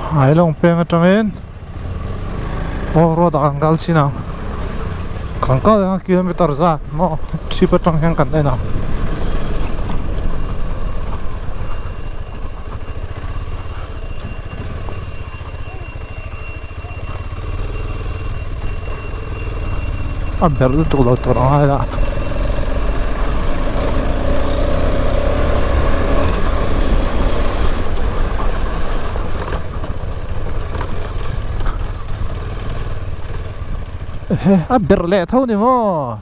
Ailawng peng atangin off road ah kan kal chin ang kan kal ang a kilometer zat maw chhip atang hian kan en ang. A ber lutuk lo tur ang aila ehe a ber leh tho ni maw.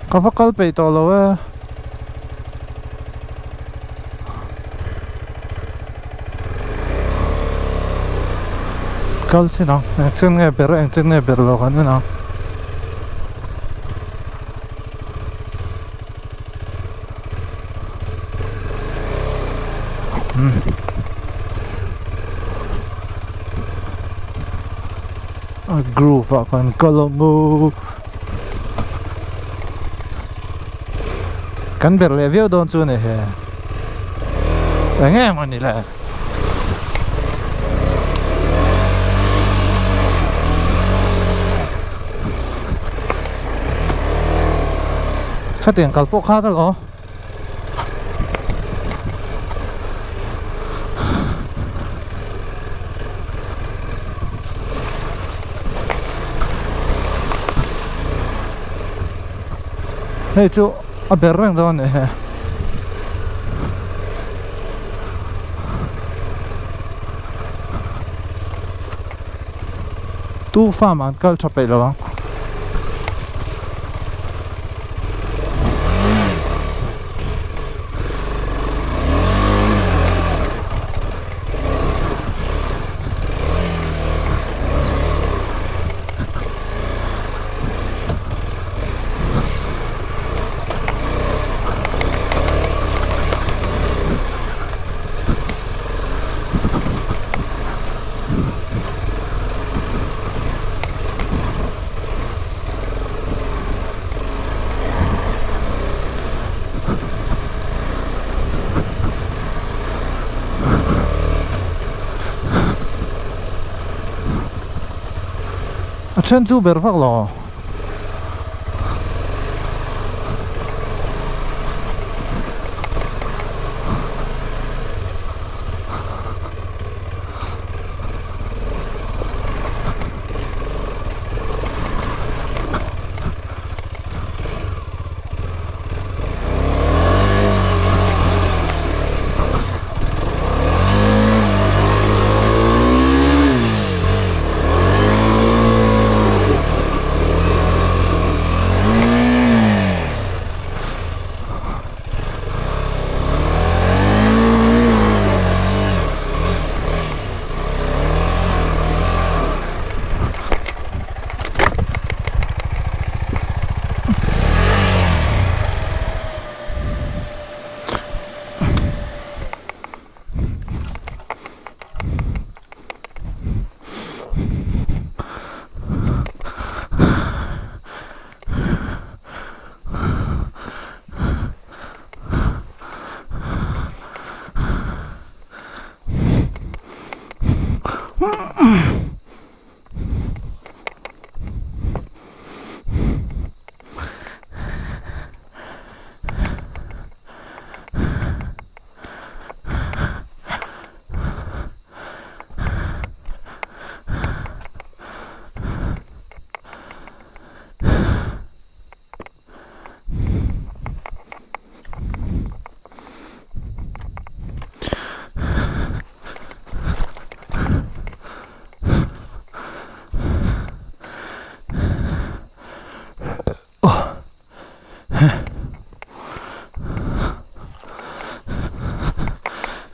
Ka va kal peih tawh lo e. Kal chin ang eng chin nge ber eng chin nge ber lo kan en ang. A groove ah kan kal ang u. Kan ber leh viau dawn chu a ni he. Eng em a ni le. Khatiang kal pawh kha ta lo. Hei chu a ber reng dawn a ni he. Tu farm an kal tha peih lo ang. A then chu ber vak lo.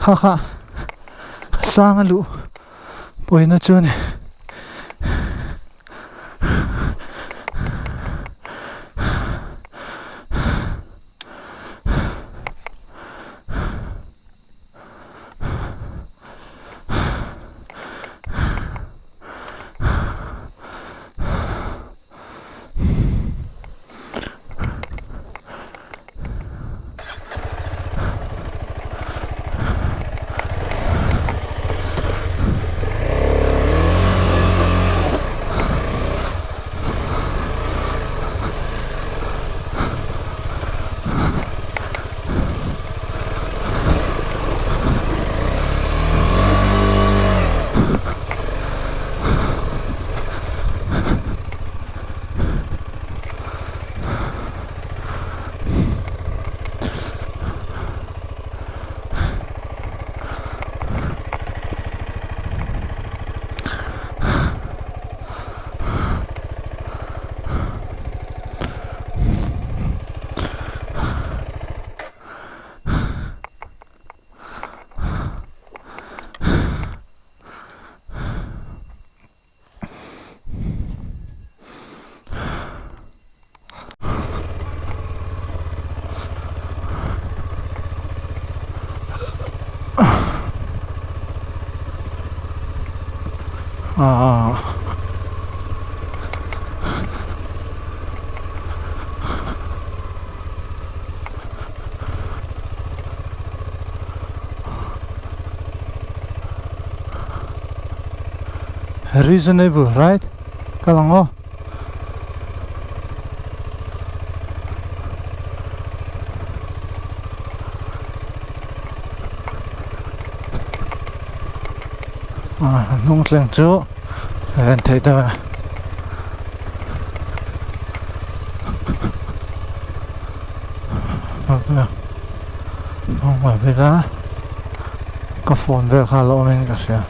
Ha ha sang a luh pawina chu a ni. Aaa. Reasonable right? Kal ang aw. Ah, hnung thleng chu ven theih deuh a. Hnung mai bik a, ka phone vel kha a la awm in ka hria.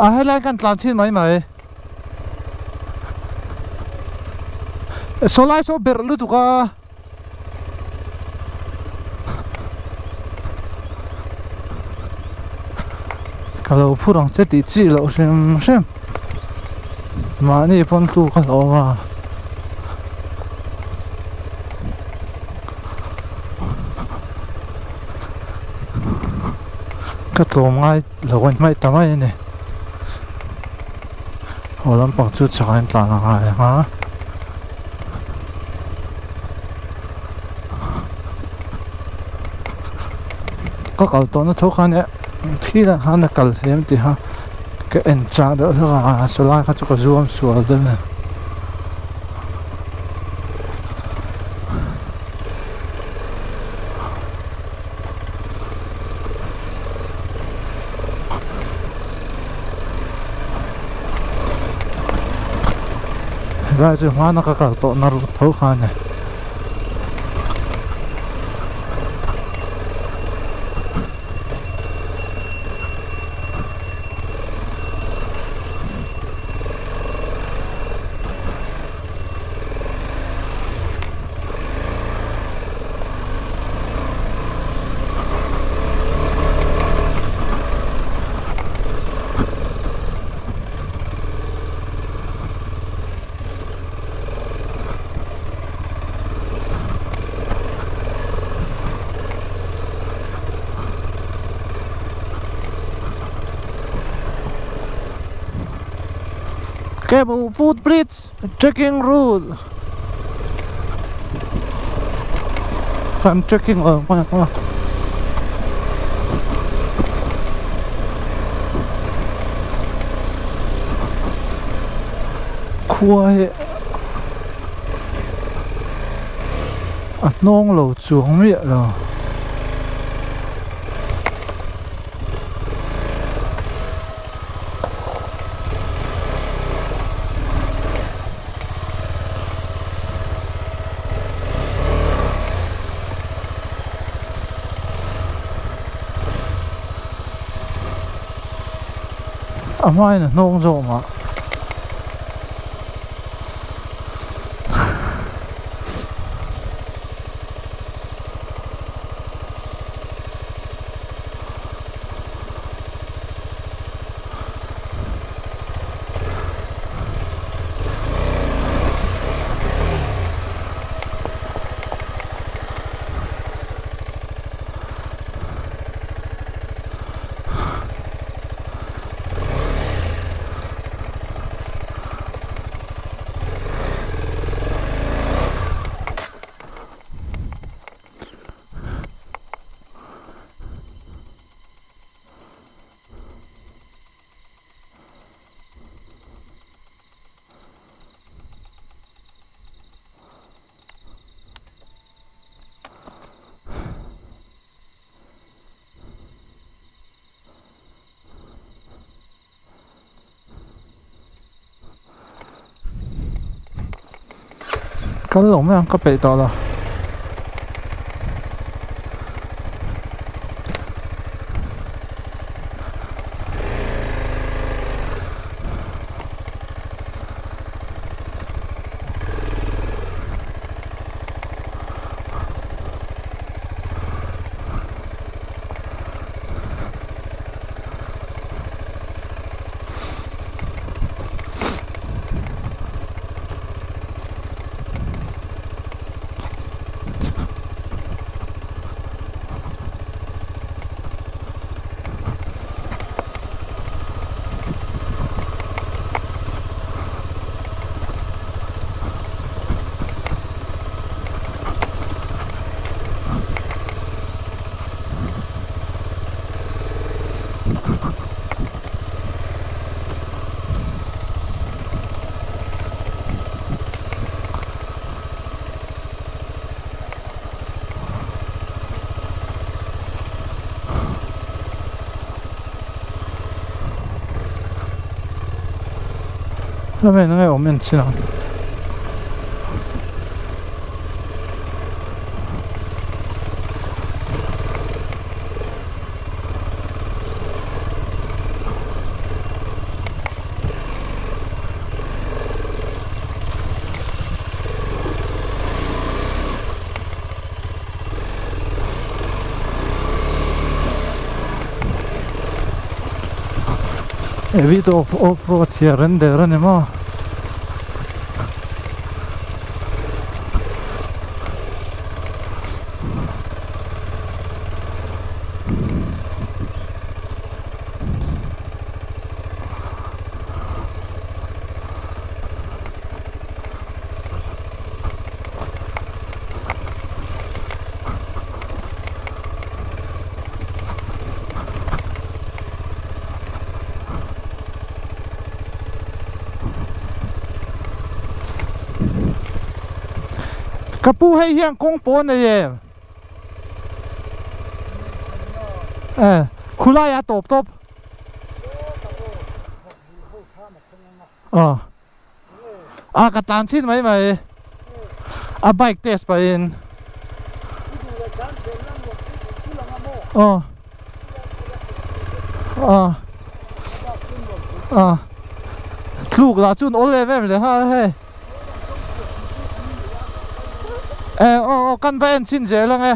A helai kan tlan chhin mai mai. Saw lai saw berh lutuk a. Ka lo phur ang che tih chi loh hrim hrim. Mahni pawn tlu ka hlawm a. Ka tlawm ngai lo a ni hmaih ta mai a ni. Haw lampang chu chak a intlan a ngai ang a. Ka kal tawhna thu khan e khi lah khan a kal thei em tih kha ka en chak deuh hlek a sawlai kha chu ka zuam sual deuh a ni. Helai chu hmana ka kal tawhna rut tho kha a ni. Cable footbridge trekking route kan trekking lo mai ang a. Khua hi a hnawng lo chuang miah lo. A hmain a hnawng zawk mah. Kal lo mai ang ka peih tawh lo. Lamah hian enge awm en chin ang. A bit of off road here and there ani maw. Ka pu hei hian kawng pawh a nei em? Eh, khulai a tawp tawp. Aw. A ka tlan chin mai mai a bike test pahin aw aw aw tluk lah chu an awl em em leh nghal a hei eh aw aw kan va en chhin zel ang e.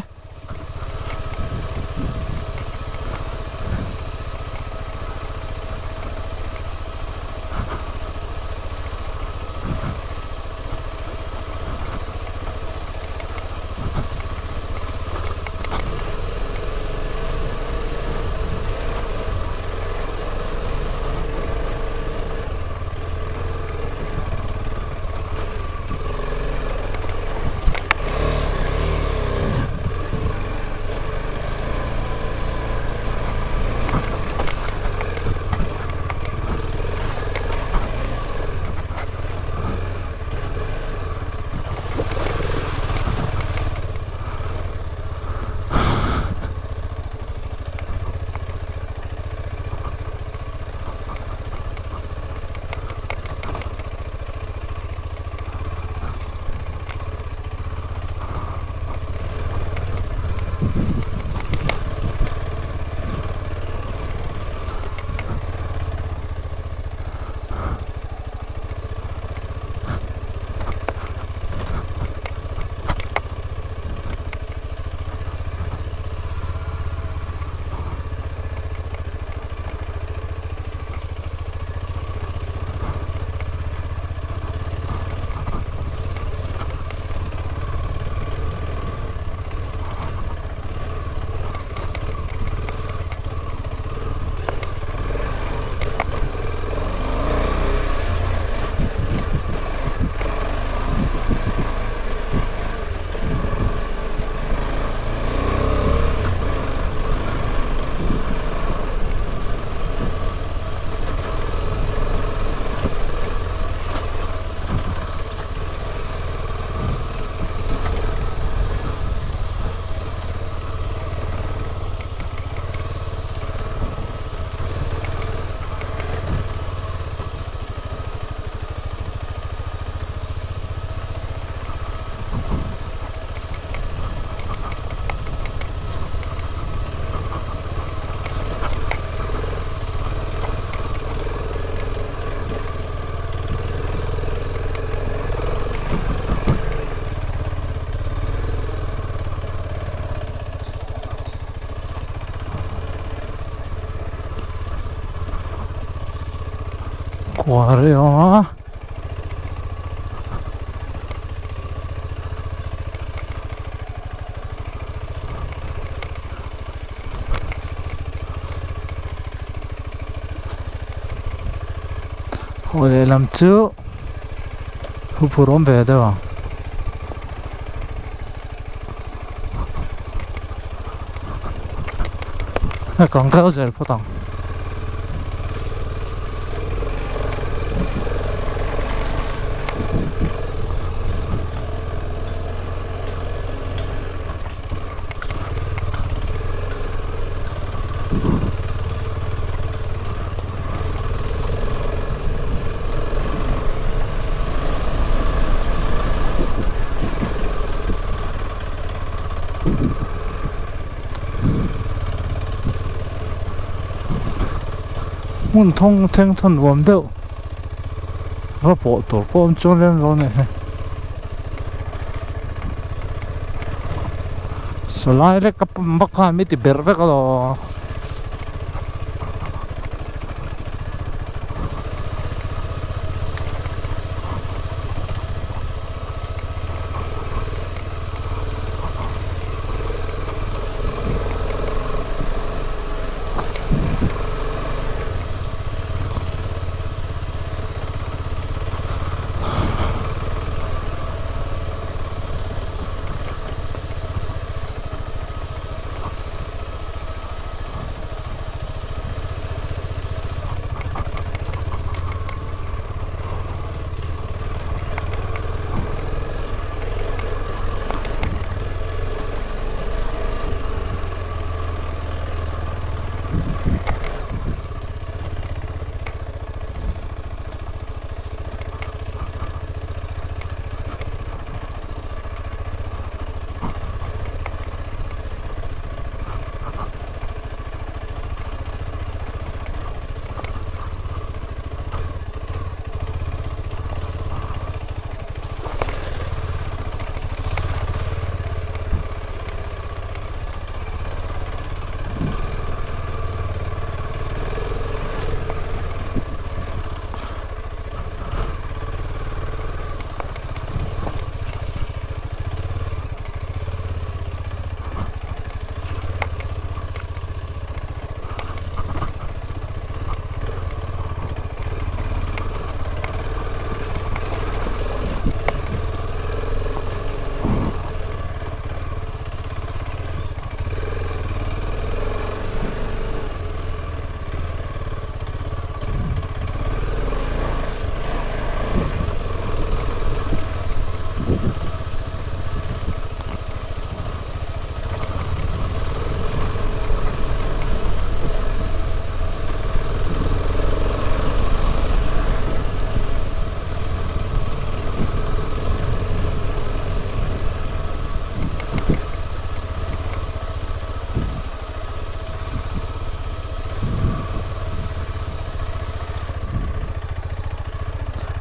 Kuar i awm a. Haw lehlam chu huphurh awm ve deuh ang. Kang kal zel phawt ang. Hmun thawng thleng thawn nuam deuh va pawh tur pawh awm chuang lem lo nih hi. Sawlai lek ka pump vak khan mi ti berh vek alawm.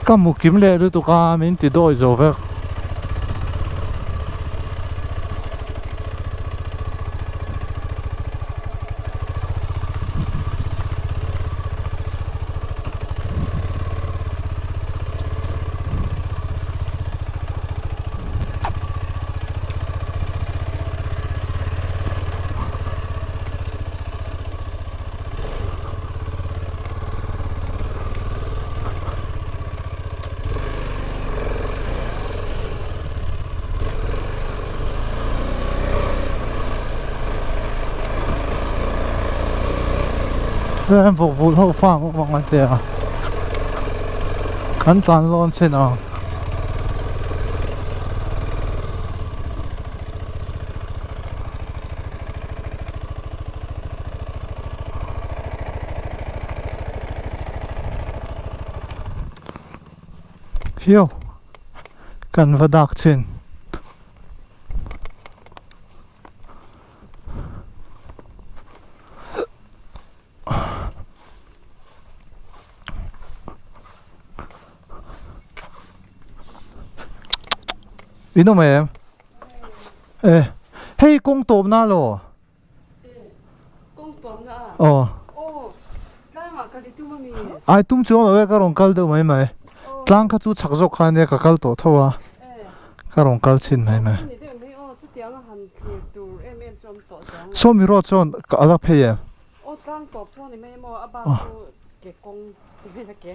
Ka hmu kim leh lutuk a min ti dawi zo vek. Tlem vawk vul ho fang awm ang a tia kan tlan lawn chin ang. Hiau kan va dak chin. In awm em? E hei kawng tawp na law? Kawng tawp na a? Aw. Aw tlangah ka ri tum a mi? Ai tum chuang lo e ka rawn kal deuh mai mai. Tlang kha chu chhak zawk kha ania ka kal tawh tho a. Ka rawn kal chhin mai mai. Ni deuh mai aw chutiang a han thlir tur em em chu awm tawh chuang. Sawmi road chuan a la phei em? Aw tlang tawp chuan ni mai emaw a bak chu ke kawng ti mai na ke.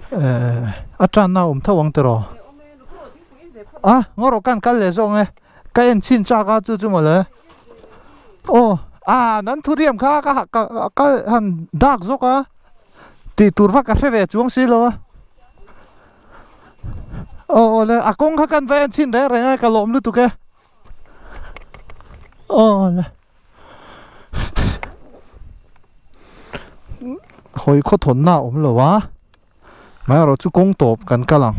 A tanna awm tho ang tiraw? Awm e lukhaw thingpui in ve phawt. A ngaw kan kal leh zawk nge ka en chhin chak a chu chu mawle. Aw a nan thu riam kha ka ka ka han dak zawk a tih tur va ka hre ve chuang si lo a. Aw aw le a kawng kha kan va en chhin reng reng a ka lawm lutuk e. Aw le hawi khaw thawn na a awm lo a amaherawh chu kawng tawp kan kal ang.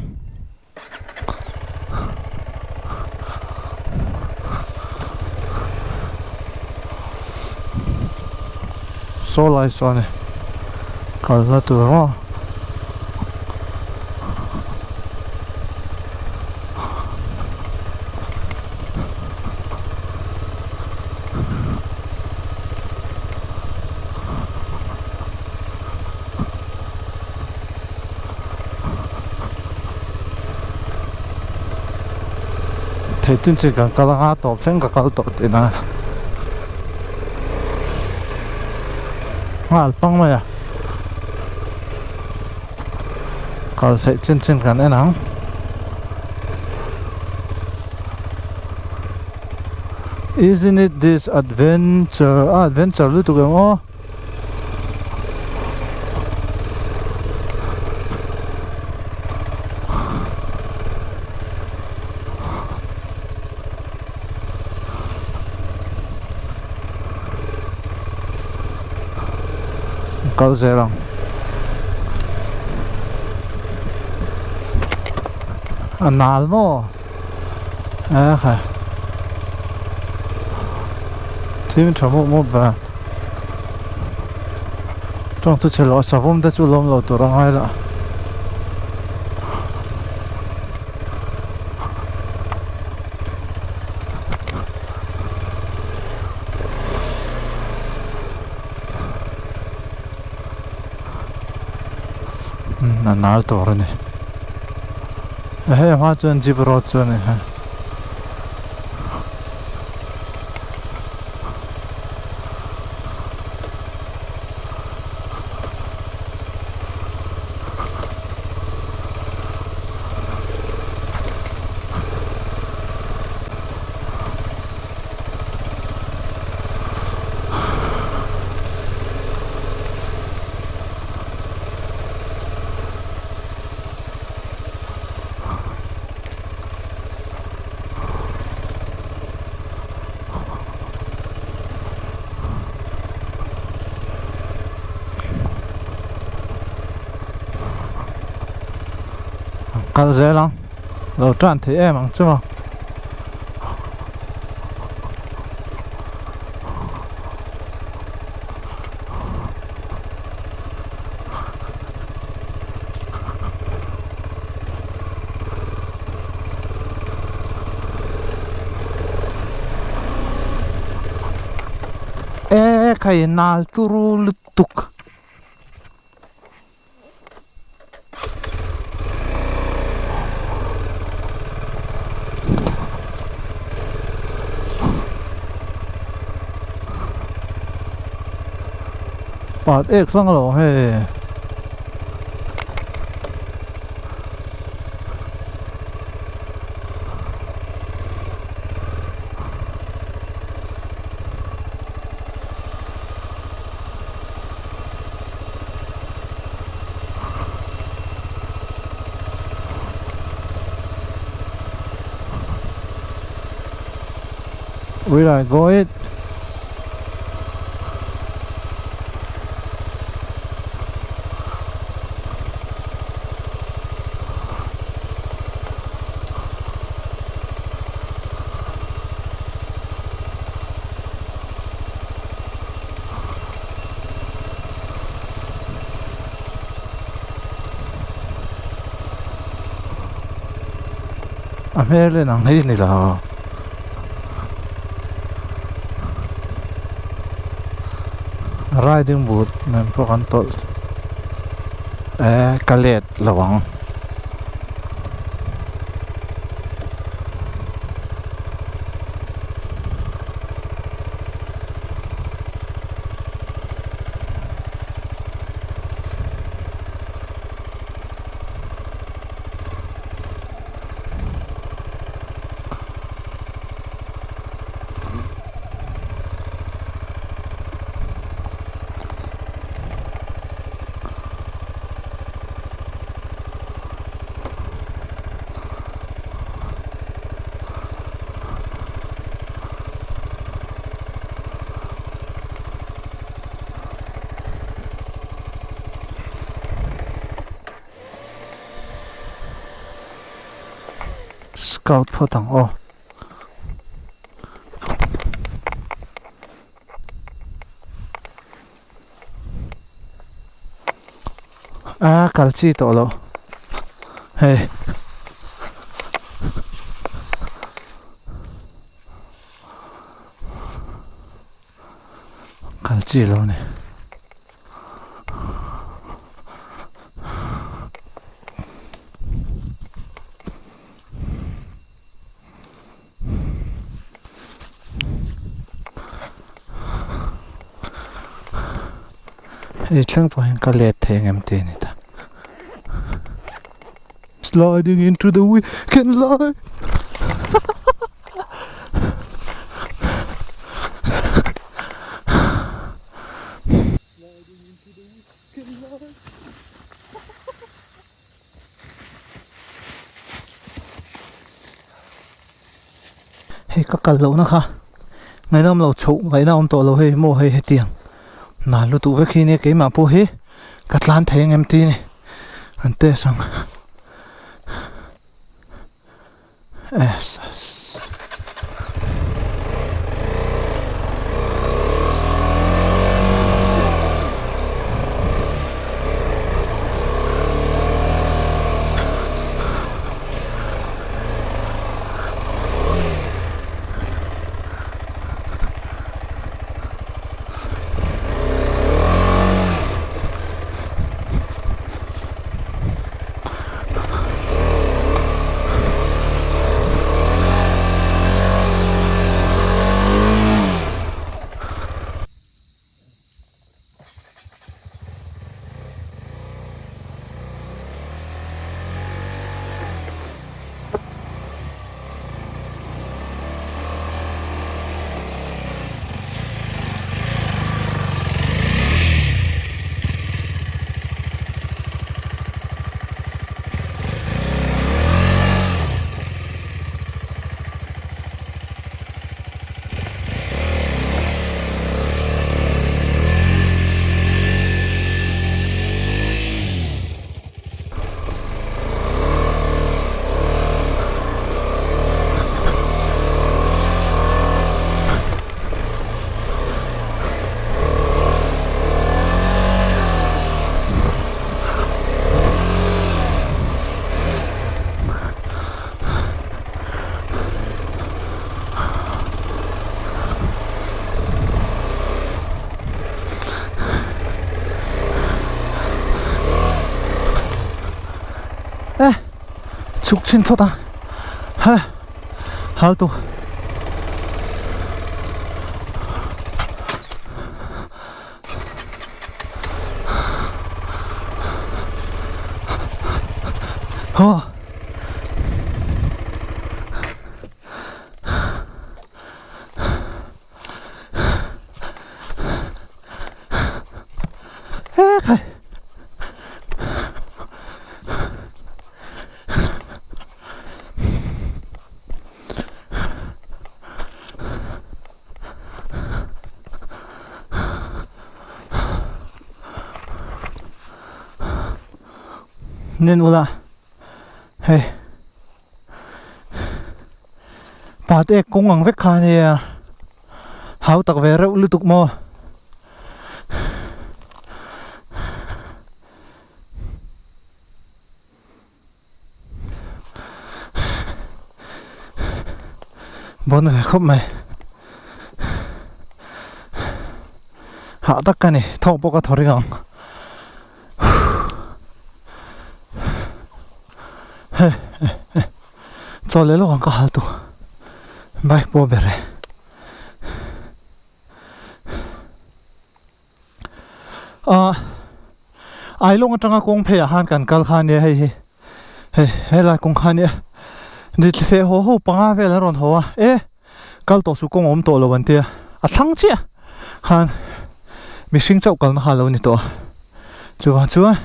Saw lai sawn e kalna tur maw. Theih chin chin kan kal anga tawp thleng ka kal tawh tihna nghal pang mai a kal theih chin chin kan en ang. Isn't it this adventure a adventure lutuk em aw. Kal zel ang a nal maw e khai thim tha mup mup ve tawng chu chhe loh savawm te chu lawm lo tur a ngai lah. A nal tur a ni hei hma chuan jeep road chu a ni hei. Kal zel ang lo tan thei em ang chu maw. E khai nal turu lutuk. Pat ek hlang lo hei. Will I go it? A hmel en ang hi ni lo. Riding boot nen pawh kan tawlh eh ka let lo ang. Scout phawt ang aw. A kal chi tawh loh hei. Kal chi lo ni. Hei thleng pawh hian ka let thei ang em tih a ni ta. Sliding into the weekend light. Hei ka kal lohna kha ngainawm lo chhoh ngaihna awm tawh lo hei maw hei hetiang nal lutuk vek hi nia keimah pawh hi ka tlan thei ang em tih a ni an test ang ehh. Eh chhuk chhin phawt a ha hal tu haw Ekhai. Nen ula hei pa te kawng ang vek kha ania hau tak ve reuh lutuk maw. Bawn ve khawp mai hah tak ka ni thawk pawh ka thaw ring ang hei chaw leh lawk ang ka hal tu bike pawh a ber e. Ah Ailawng atanga kawng pheiah khan kan kal kha ania hei hi hei helai kawng kha ania Dithlife haw ho panga vel an rawn haw a e kal tawh suh kawng a awm tawh lo an tia a thlang chiah khan mihring chauh kalna kha a lo ni tawh a chuvang chuan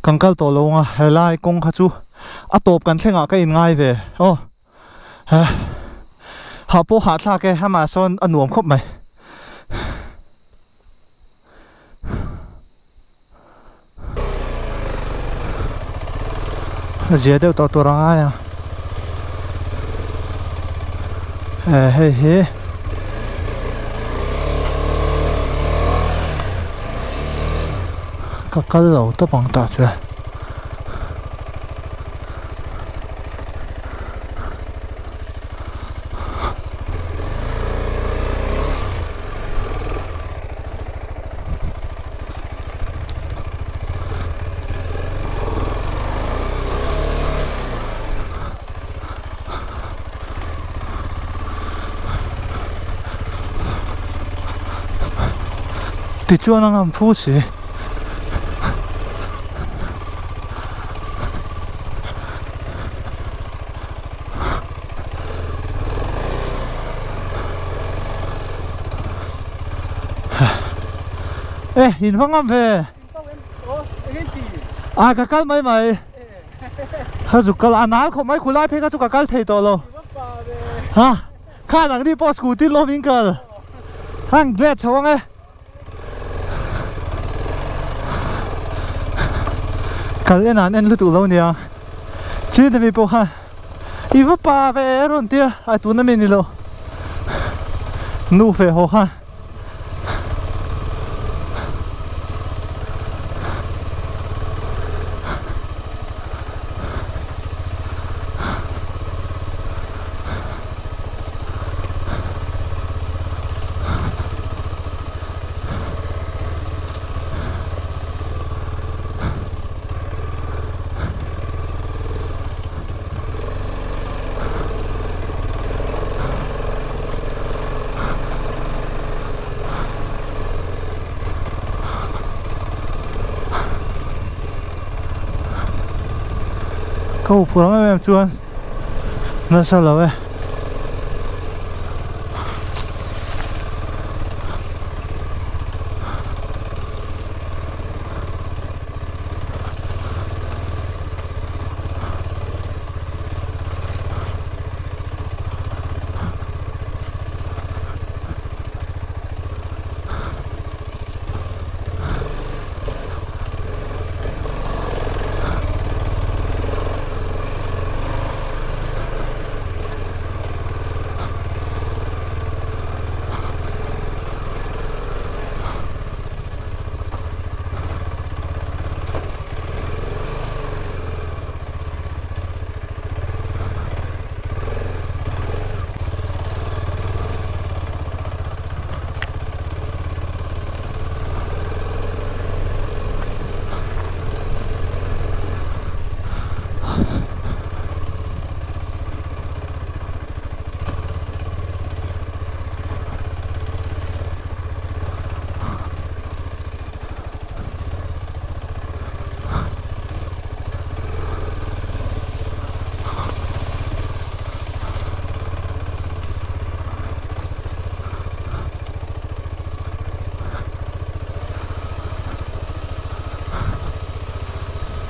kan kal tawh lo ang a helai kawng kha chu a tawp kan thlengah ka inngai ve aw. Hah pawh hah thlak e amah sawn a nuam khawp mai. A zia deuh tawh tur a ngai ang. Hei hi ka kal lo tawp ang tah chuan. Tichuan a ngam fu si. E in va ngam ve a ka kal mai mai ka zuk kal a nal khawp mai khulai phei kha chu ka kal thei tawh lo ha khan ang ni pawh scooty lawm in kal khan glad chho ang e. Kal en an en lutuk lo nia chin te mi pawh khan i va pa ve a rawn tia a tuna mi ni lo nu fe haw khan. Ka huphurh ang em em chuan nasa lo e.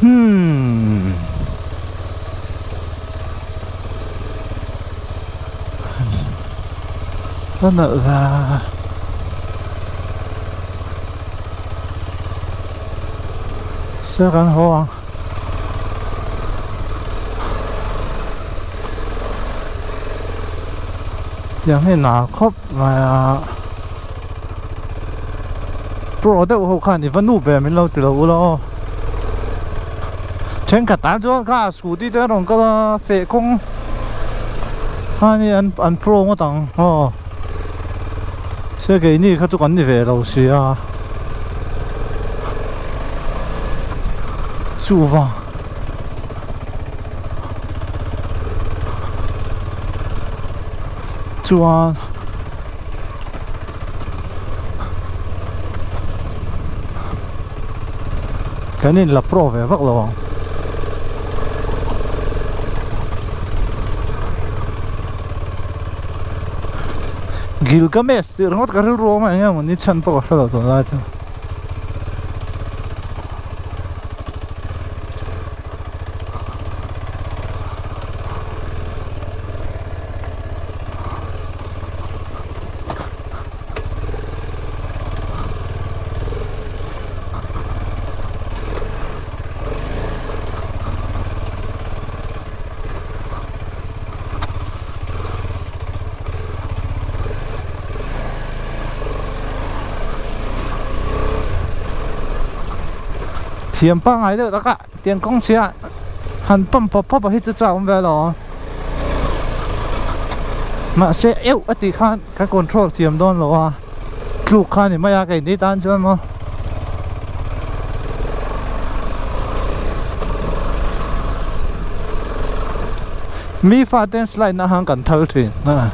Hmm. Va nalh va. Sir kan haw ang. Tiang hi nal khawp mai a. Pro deuh ho khan i va nu ve min lo ti lo ula aw. Thenkhat tan chuan kha scooty te an rawn kal a feh kawng khani an an pro ngawt ang aw. Se keini kha chu kan ni ve lo si a. Chuvang. Chuan. Kan in la pro ve vak lo ang. Gilgamesh tih ringawt ka rilru awm a eng emaw ni chhan pawh ka hre lo tunlai chu. Thiam pangngai deuh takah tiang kawng chhia han pump pawp pawp a hi chu chak awm ve lo mahse euh a tih khan ka control thiam dawn lo a tluk kha a ni mai a keini tan chuan maw. Mi faten slide na hang kan thal thin a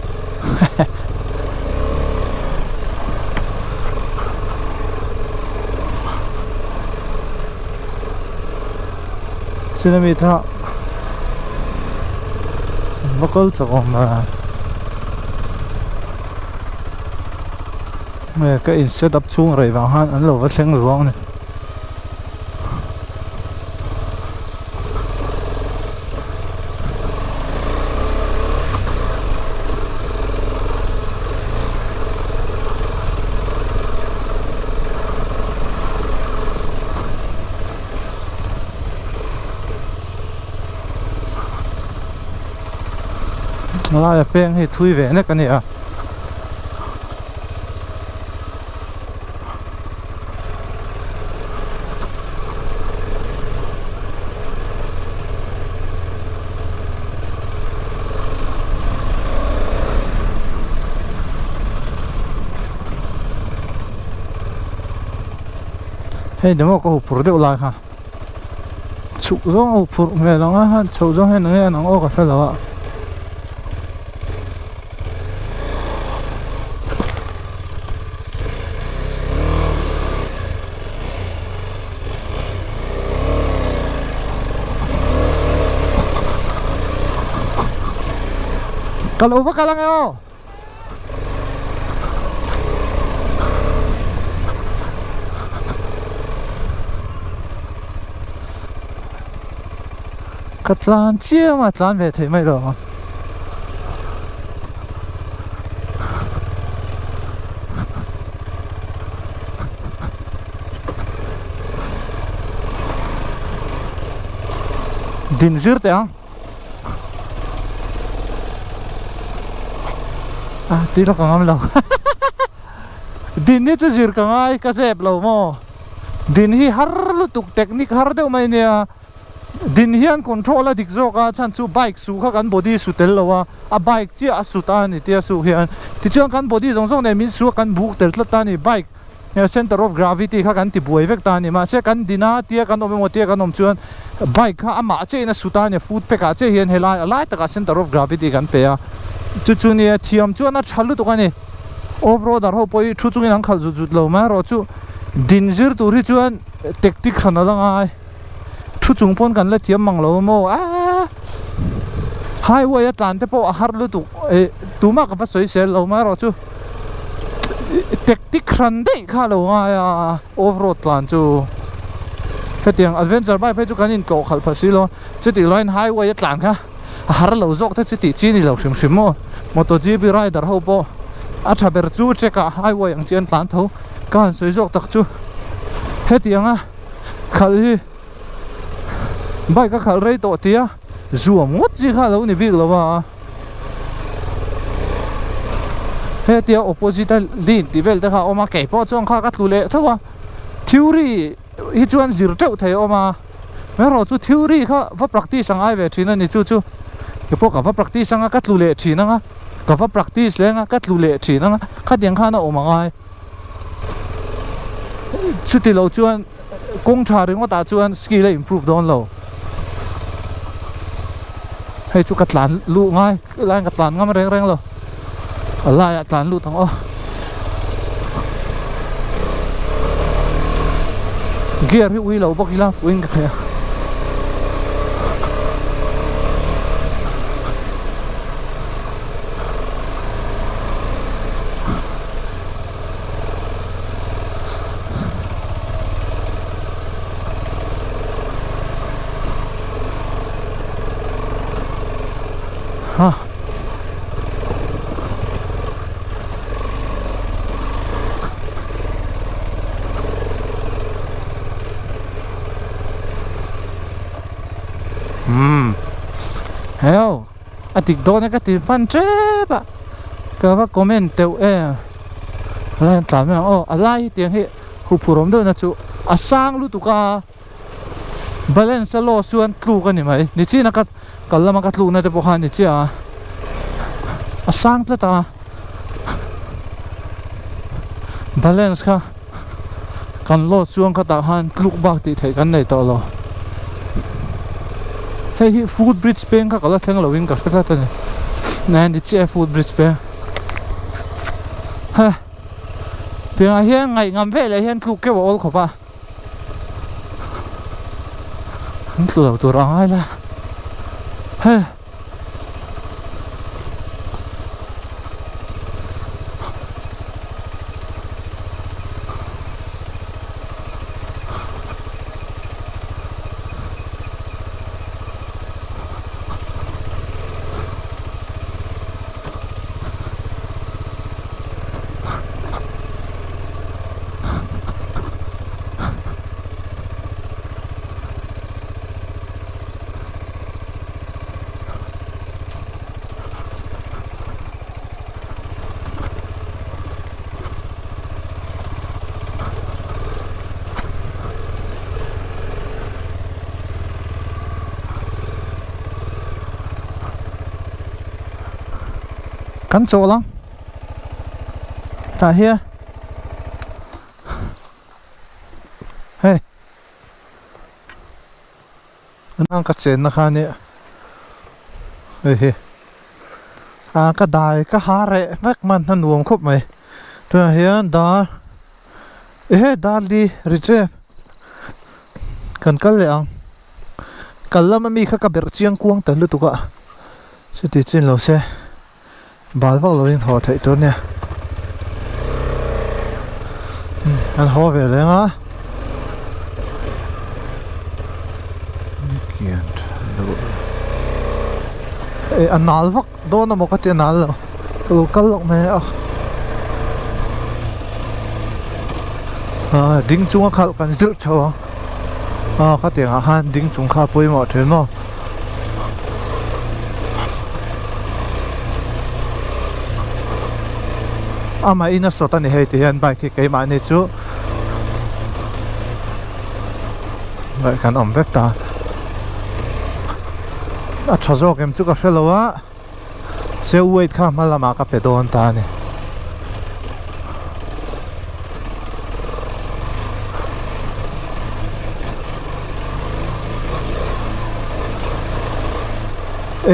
Cinema tha va kal chak awm a. Nge ka in set up chhung rei vang khan an lo va thleng luang a ni. Laia peng hi thui ve nek a ni a. Hei ni maw ka huphurh deuh lai kha chhuk zawng a huphurh hmel ang a chhoh zawng hian enge an ang aw ka hre lo a. Ka lo va kal ange aw. Ka tlan chiam a tlan ve thei mai lo ang. Din zir teh ang. Ah tih lawk ang awm lo. Din hi chu zir ka ngai ka zep lo maw. Din hi har lutuk technique har deuh mai nia. Din hian control a dik zawk a chhan chu bike su kha kan body su tel lo a a bike chiah a su ta a ni tia su hian tichuan kan body zawng zawng nen min su a kan buk tel tlat ta a ni bike center of gravity kha kan ti buai vek ta a ni mahse kan din a tia kan awm emaw tia kan awm chuan bike kha amah chiah in a su ta a ni foot pack ah chiah hian helai a lai takah center of gravity kan pe a chu chu nia thiam chuan a tha lutuk a ni off roader ho pawh hi thu chungin an khalh zut zut lo mai erawh chu din zir tur hi chuan tactic hran a la ngai. Thu chung pawn kan la thiam mang lo maw aaa highway a tlan te pawh a har lutuk eh tumah ka va sawi sel lo mai erawh chu tactic hran daih kha a lo ngai a off road tlan chu hetiang adventure bike phei chu kan intlawh khalh phah si lo a chutih laiin highway a tlan kha a har lo zawk te chu tih chi a ni lo hrim hrim maw MotoGP rider ho pawh a tha ber chu track ah highway ang chi an tlan tho ka han sawi zawk tak chu hetiang a. Khalh hi bike a khalh rei tawh tia zuam ngawt chi kha a lo ni bik lo a hetia opposite a lane tih vel te kha a awm a kei pawh chuan kha ka tlu leh tho a theory hi chuan zir teuh thei a awm a erawh chu theory kha va practice ang ai ve thin a ni chu chu kei pawh ka va practice anga ka tlu leh thin anga ka va practice leng a ka tlu leh thin anga khatiang khan a awm angai. Chuti lo chuan kawng tha ringawt ah chuan skill a improve dawn lo. Hei chu ka tlan luh ngai lai ka tlan ngam reng reng lo. A laiah tlan lut ang aw. Gear hi ui lo bawk ila fuhin ka thei a. Ha. Hmm. Heo. A dik dawn e ka ti hman tep a ka va comment teuh em a lai an tlan mai ang aw a lai hi tiang hi huphurh awm deuh na chu a sang lutuk a balance a loss chuan tluk a ni mai nichin a ka kal lama ka tluk na te pawh kha a ni chiah a a sang tlat a balance kha kan loss chuan khatah khan tluk bak tih theih kan nei tawh lo. Hei hi foot bridge peng kha ka la thleng lo in ka hre tlat a ni nge ni chiah e foot bridge peng he tiangah hian ngaih ngam vek leh hian tluk keuh a awl khawp a an tlu lo tur a ngai la he. Kan chawl ang. Tah hian hei an ka chenna kha ania hei hi ah ka dai ka ha reh vek hman a nuam khawp mai tunah hian dar ehe dar li ri ṭep kan kal leh ang kal lama mi kha ka berh chiang kuang ta lutuk a chuti chin lo se. Bal vak lovin haw theih tur nia an haw ve leng a eh a nal vak dawn amaw ka ti a nal lo ka lo kal lawk mai a ah ding chunga khalh kan zirh tho ang ah khatiang ah khan ding chung kha a pawimawh thin maw. Amah in a sawt a ni hei ti hian bike hi keimahni chu bike an awm vek ta a tha zawk em chu ka hre lo a se weight kha hma lamah ka pe dawn ta a ni.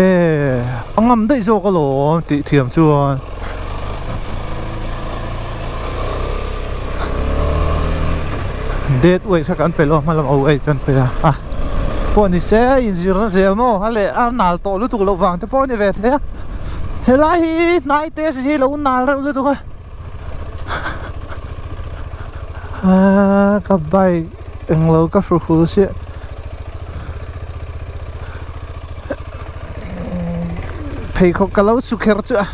E a ngam daih zawk alawm tih thiam chuan date weight kha kan pe lo a hma lamah weight kan pe a a pawh ni se inzirna zel maw a leh a nal tawh lutuk loh vang te pawh a ni ve thei a helai hi hnai te si hi lo nal reuh lutuk a aaa ka bike englo ka hru hul chiah. Pheikhawk ka lo su kher chu a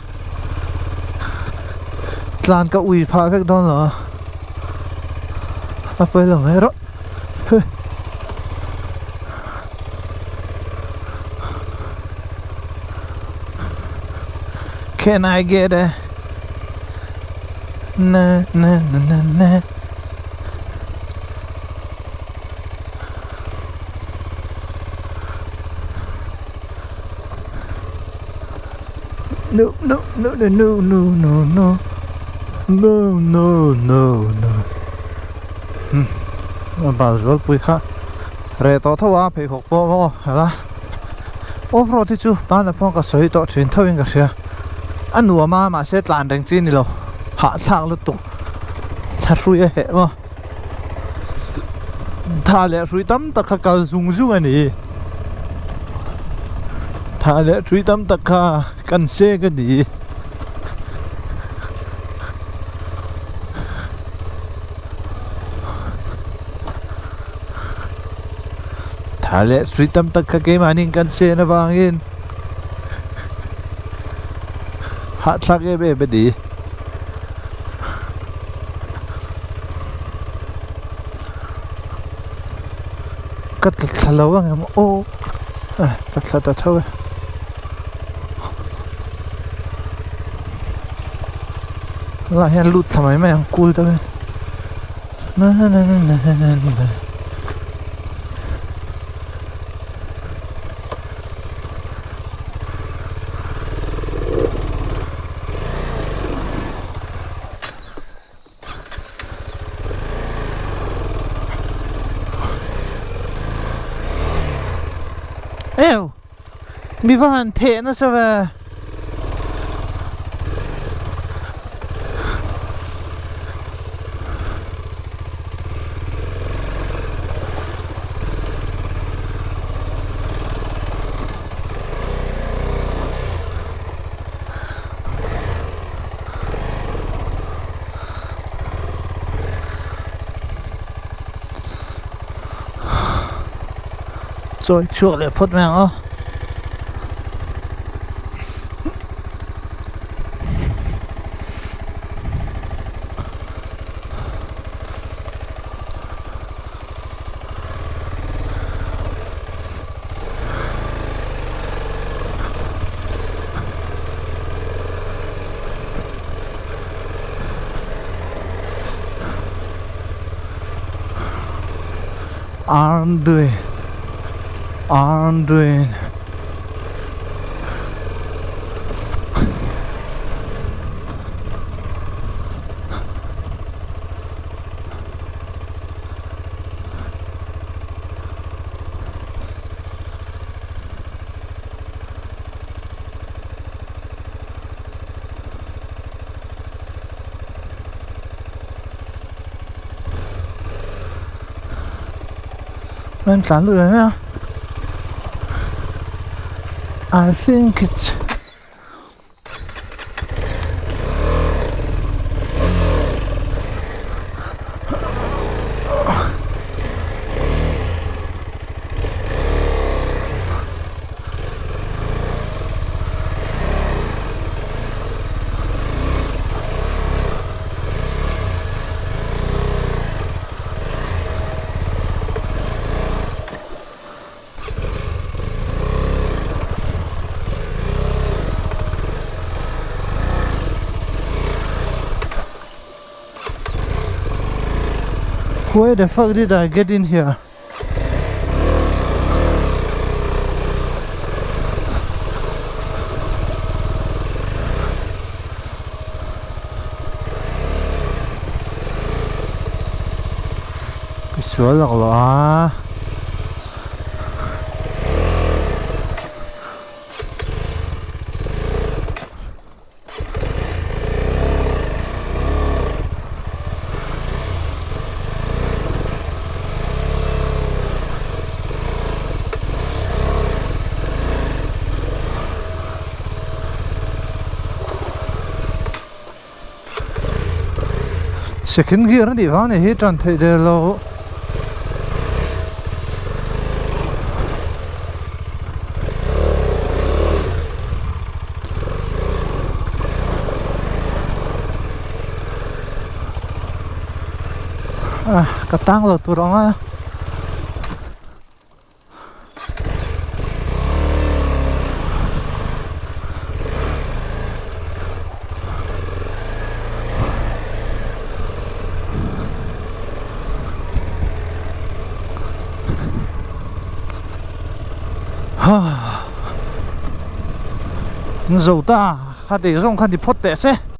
tlan ka ui phah vek dawn lo a a pawi lo mai rawh Can I get a na na na na na No no no no no no no no no no no no hmm a bal zual pui kha reh tawh tho a pheikhawk pawh maw hala off road hi chu hmanah pawh ka sawi tawh thin tho in ka hria a nuam a mahse tlan reng chi a ni lo hahthlak lutuk thlahrui a heh maw. Tha leh hrui tam tak kha kal zung zung a ni. Tha leh hrui tam tak kha kan seng a ni. Tha leh hrui tam tak kha keimahni kan sen avangin hahthlak em em a ni. Ka tla thla lo ang em aw eh ka thla ta tho e lai hian lut thla mai mai ang kul deuh in na na na na na na. Eo! Mi va han theh nasa ve. Chawi chhuak leh phawt mai ang aw. Arm doing arm doing. An tlan lut reng a I think it's Where the fuck did I get in here? Tisual laklawh a. Second gear a nih vang a ni hi tan theih der lo. Ah ka tang lo tur ang a. Zo ta kha tih zawng kha ni phawt teh se.